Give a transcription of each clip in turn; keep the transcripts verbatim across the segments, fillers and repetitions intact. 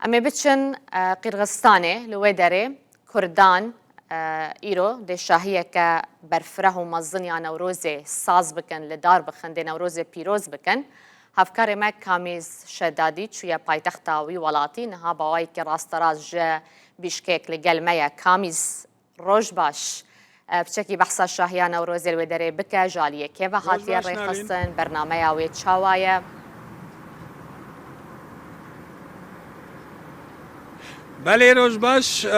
Em ê biçin, e, Qîrxizistanê, li wê derê Kurdan, e, îro dê şahiyeke berfireh û mezin ya Newrozê saz bikin, li dar bixin, dê Newrozê pîroz bikin. Hevkarê me Kamîz Şedadî çûye paytexta wî welatî, niha bi awayekî rasterast ji Bîşkek li gel me ye. Kamîz, roj baş. E, piçekî behsa şahiya Newrozê li wê derê bike, ji aliyê kê ve hatiye rêxistin, bernameya wê çawa ye? Belê, roj baş, e,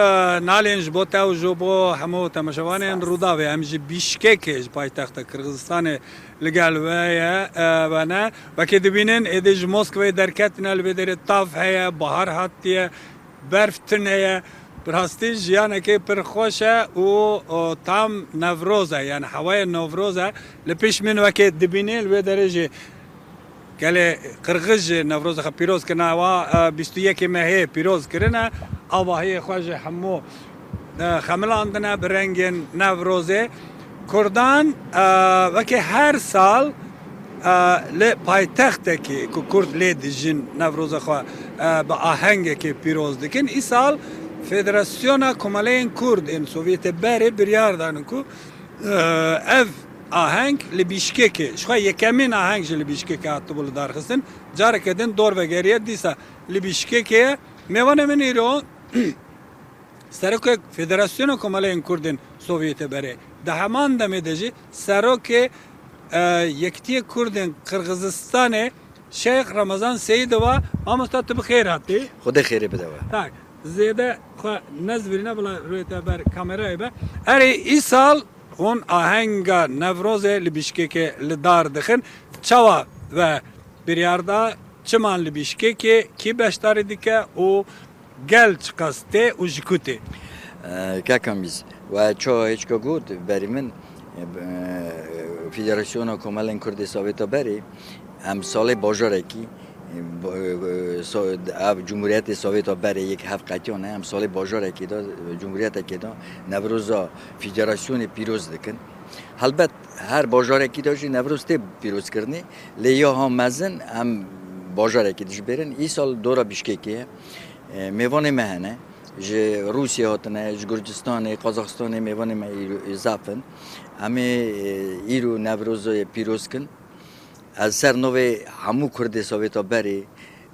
Nalên, ji bo te û ji bo hemû temaşevanên Rûdawê. Em ji Bîşkekê, ji paytexta Qirgizistanê li gel we ye, e, we ne. Wekî dibînin, êdî ji Moskovayê derketine, li vê derê tav heye, bahar hatiye, berf tune ye. Bi rastî jiyanekê pir xweş e û, û tam Newroz e, yani hewayê Newroz e. Li pêş min wekî dibînî, li wê derê jî gelê Qirxiz jî Newroza xwe pîroz kirine. Ewa, e, bîst û yekê mehê pîroz kirine. Avahiyê xwe ji hemû, e, xemilandine bi rengên Newrozê. Kurdan, e, wekî her sal, e, li paytextekî ku Kurd lê dijîn Newroza xwe, e, bi ahengekê pîroz dikin. Îsal Federasyona Komeleyên Kurd ên Sovyetê berê biryar danin ku, e, ev aheng li Bîşkekê, ji xwe yekemîn aheng jî li Bîşkekê hatibû lidarxistin. Careke din dor vegeriye, dîsa li Bîşkekê ye. Mêvanê min îro Serokê Federasyona Komeleyên Kurdên Sovyetê berê, di heman demê de jî serokê, e, Yekitiyê Kurdên Qirgizistanê Şeyx Remezan Seyidova. Mamosta, tu bi xêr hatî. Xwedê xêrê bide we. Tak, zêde xwe nezbirîne, bila rûyê te ber kamerayê be. Erê, îsal hûn ahenga Newrozê li Bîşkekê li dar dixin. Çawa we biryar da? Çiman li Bîşkekê, kî beşdarî dike û gel çiqas tê û ji ku tê? E, Kaka Mîz, we çawa hêçka got, berî min, e, Federasyona Komelên Kurdê Sovêta berê, em salê bajarekî, e, bo-, e, so-, ev Cumhuriyetê Sovêta berê yek hevqetiyan e, em salê bajarekî de, Cumhuriyetekê de Newroza Federasyonê pîroz dikin. Helbet her bajarekî de jî Newroz tê pîrozkirinê, lê ya ha mezin em bajarekî dijbêrin. Îsal dora Bîşkekê ye. E, mêvanê me hene. Ji Rûsiyê hatine, ji Gurcistanê, Qazaxistanê mêvanê me îro, zaf in. Em ê, e, îro Newrozê pîroz kin. Ez ser navê hemû Kurdê Sovêta berê,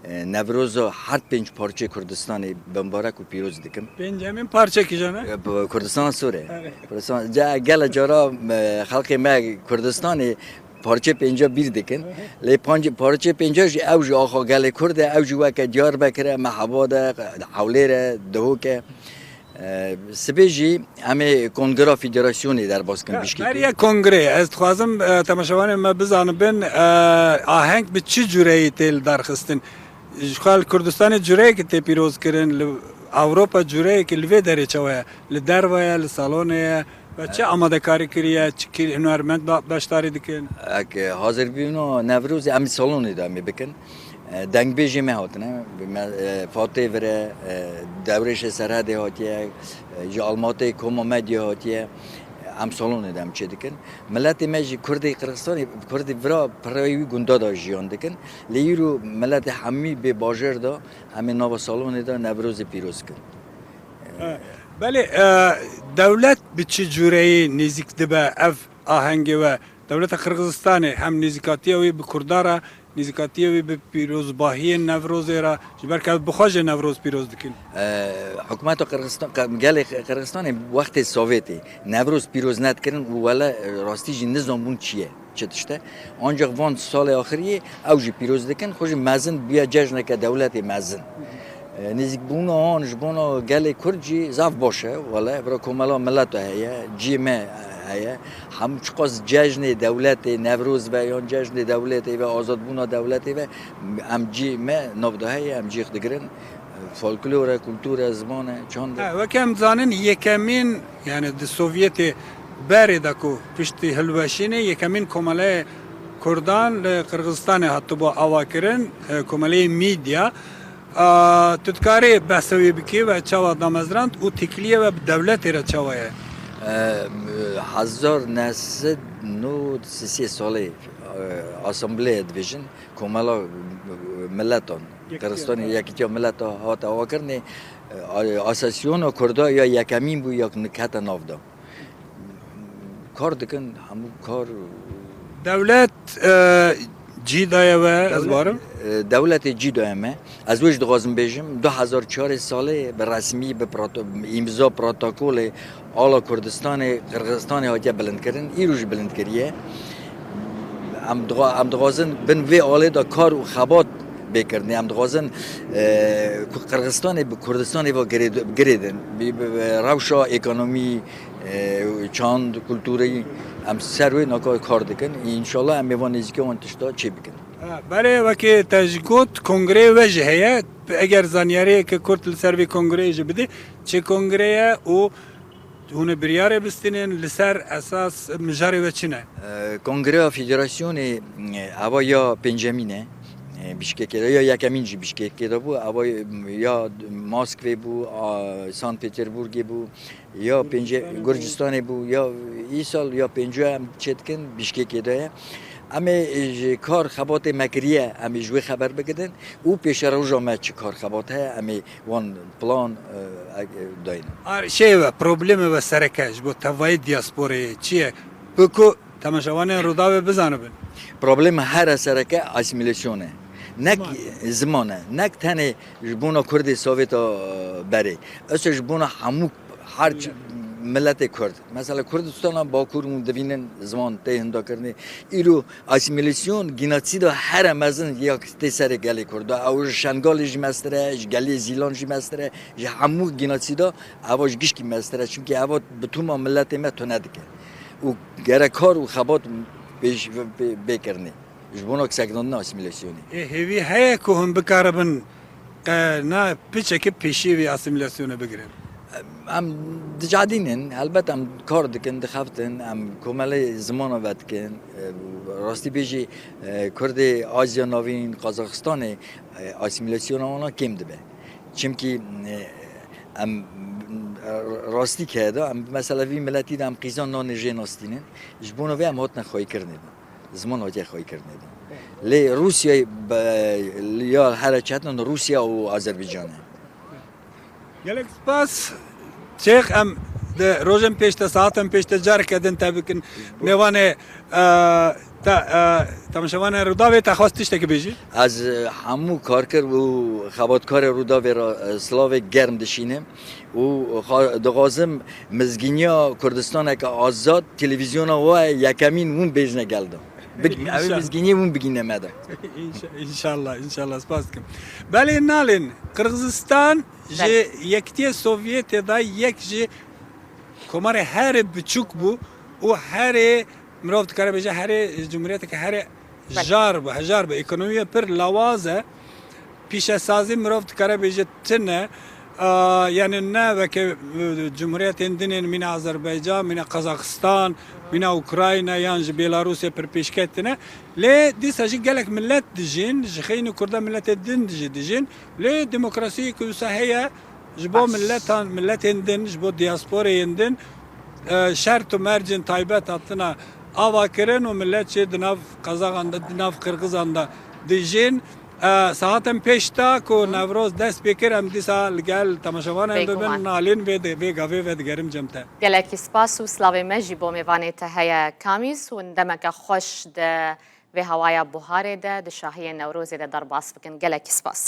e, Newroza her pênc parçeyê Kurdistanê bimbarek û pîroz dikim. Pêncemîn parçe kîjan e? E, bi Kurdistana Sûrê. Evet. Kurdistan, ca-, gele cara, e, xelkê me Kurdistanê parçeyê pênca bîr dikin. Lê panc-, parçeyê pênca jî ew jî axa gelê Kurd e, ew jî weke Diyarbekir e, Mehabad e, Hewlêr e, Dihok e. E, sibê jî em ê Kongra Federasyonê derbas kin. Ya, Bişkekê. Beriya kongreyê, ez dixwazim, e, temaşevanên me bizanibin, e, aheng bi çi cûreyî tê lidarxistin? Ji xwe li Kurdistanê cûreyekî tê pîrozkirin, li Ewropa cûreyekî li vê derê çawa ye? Li derve ye, li salonê ye? Ve çi amadekarî kiriye, çi kir-, hunermend ba-, beşdarî dikin? Ek, e, hazirbûna Newrozê em salonê de em ê bikin. E, dengbêjê me hatine, me, e, Fatê Vire, e, Dewrêşê Serhedê hatiye, e, ji Almatê Koma Medya hatiye, em salonê de em çêdikin. Miletê me jî Kurdê Qirxistanê, Kurdê vira pirayî wî gunda de jiyan dikin. Lê îro miletê hemî bê bajêr de em ê nava salonê de Newrozê pîroz kin. E, belê, e, dewlet bi çi cûreyî nêzîk dibe ev ahengê we? Dewleta Qirgizistanê hem nêzîkatiya wî bi Kurda re, nêzîkatiya wî bi pîrozbahiyên Newrozê re, ji ber ku ev bi xwe jî Newroz pîroz dikin. E, hikûmeta Qirgizistan, qe-, gelê Qirgizistanê wextê Sovêtê Newroz pîroz nedikirin û wele, e, rastî jî nizanbûn çi ye, çi tişt e. Ancak van salê axiriyê ew jî pîroz dikin, xwe jî mezin bûye cejneke dewletê mezin. E, nêzîkbûna wan ji bona gelê Kurd jî zaf baş e, wele, vira komela mileta heye, ciyê me heye. Hemû çiqas cejnê dewletê, Newroz be yan cejnê dewletê ve, azadbûna dewletê ve, em ciyê me nav de heye, em ciyê xwe digirin. Folklor e, kultur e, ziman e, çand e. Ha, weke em dizanin, yekemîn, yani di Sovyetê berê de ku piştî hilweşînê, yekemîn komeleyê Kurdan li Qirgizistanê hatibû avakirin, e, komeleyê Mîdya. A, tu dikarî behsa wê bikî ve çawa damezrand û têkiliyê we bi dewletê re çawa ye? E, hezar neh sed nod sisê salê, e, asambleye dibêjin, komela, e, miletan. Qirxistanê Yekîtiya Mileta hate avakirinê, e, Asosyona Kurda ya yekemîn bû ya nikete nav de. Kar dikin, hemû kar. Dewlet, e, cî daye we, ez barim. E, dewletê cî daye me. Ez wê jî dixwazim bêjim, du hezar çarê salê bi resmî, bi proto-, îmza protokolê ala Kurdistanê, Qirxistanê hatiye bilindkirin, îro jî bilind kiriye. Em dixwa-, em dixwazin bin vê alê de kar û xebat bêkirinê. Em dixwazin, e, ku Qirxistanê bi Kurdistanê ve girê-, girêdin. Bi, bi, bi rewşa ekonomî, e, çand, kulturî, em ser wê naka kar dikin. Înşallah em ê van nêzîkiya wan tişta çê bikin. Ha, belê, wekî te jî got, kongreyê we jî heye. Eger zanyariyeke kurt li ser vê kongreyê jî bidî, çi kongre ye û hûn ê biryarê bistînin, li ser esas mijarê we çi ne? E, Kongreya Federasyonê, e, eva ya pêncemîn e. E, Bişkekê de ya yekemîn jî Bişkekê de bû. Eva ya Moskvê bû, a, Sankt Peterburgê bû, ya pênce-, Gurcistanê bû, ya îsal ya pêncû em çêdikin Bişkekê de ye. Em ê ji kar xebatê me kiriye, em ê ji wê xeber bigidin û pêşeroja me çi kar xebat heye, em ê wan plan, e, e, dayîn. Ar şêve, problemê we sereke ji bo tevayê diasporayê çi ye? Bi ku temaşevanên Rûdawê bizanibin. Problema here sereke asîmîlasyon e. Nek ziman e, nek tenê ji bona Kurdê Sovêta, e, berê. Ese ji bona hemû her çi miletê Kurd. Mesela Kurdistana Bakur hûn divînin ziman tê hinda kirinê. Îro Asîmîlasyon, genocîda here mezin ya tê serê gelê Kurda. Ew ji Şengalê jî mestir e, ji gelê Zîlan jî mestir e, ji hemû genocîda eva ji gişkî mestir e. Çimkî eva bi tûma miletê me tune dike. Û gerek kar û xebat pêş, pê, pê kirinê. Ji bona sekdandina asîmîlasyonê. Ê, hêvî heye ku hûn bikaribin, e, na piçekî pêşî vê asîmîlasyonê bigirin? Em dicadînin, helbet em kar dikin, dixeftin, em komelê zimana vedikin. E, rastî bêjî, e, Kurdê Azya Navîn, Qazaxistanê, e, asîmîlasyona wana kêm dibe. Çimkî, e, em, e, rastî ke de, em mesela vî miletî de em qîzan nanê jê nastînin. Ji bona vê em hatine xweyîkirinê de. Ziman hatiye xweyîkirinê de. Lê Rûsyayê be-, ya here çetin Rûsya û Azerbaycan e. Gelek spas. Şêx, em di rojên pêş de, saetan pêş de careke din te bikin. Mêvanê, e, te, e, temaşevanê Rûdawê te xwest tiştekî bêjî? Ez, e, hemû karker û xebatkarê Rûdawê re, e, silavê germ dişînim û xwe dixwazim mizgîniya Kurdistaneke azad, televîzyona we yekemîn hûn bêjine gel de. Big-, ew ê mizgîniyê hûn bigîne me de. Înşa-, înşallah, înşallah. Spas dikim. Belê Nalin, Qirgizistan ji Yekitiyê Sovyetê de yek ji komarê herê biçûk bû û herê, mirov dikare bêje, herê cumhuriyeteke herê jar bû, hejar bû. Ekonomiye pir lawaz e. Pîşesazî mirov dikare bêje tune. A, yani ne weke, e, cumhuriyetên din ên mîna Azerbaycan, mîna Qazaxistan, mîna Ukrayna yan ji Belarusê pir pêşketine. Lê dîsa jî gelek millet dijîn, ji xeynî Kurda milletê din jî dijîn. Lê demokrasiyê ku wisa heye, ji bo miletan, miletên din, ji bo diasporeyên din, e, şert û mercên taybet hatina ava kirin û millet jî di nav Qazaxan de, di nav Qirgizan de dijîn. E, saetan pêş da ku Newroz dest pê kir, em dîsa li gel temaşevanên bibin, Nalîn vê de, vê gavê vedigerim cem te. Gelekî spas û silavê me jî bo mêvanê te heye Kamîs û demeke xweş di vê hewaya buharê de, di şahiyê Newrozê de derbas bikin. Gelekî spas.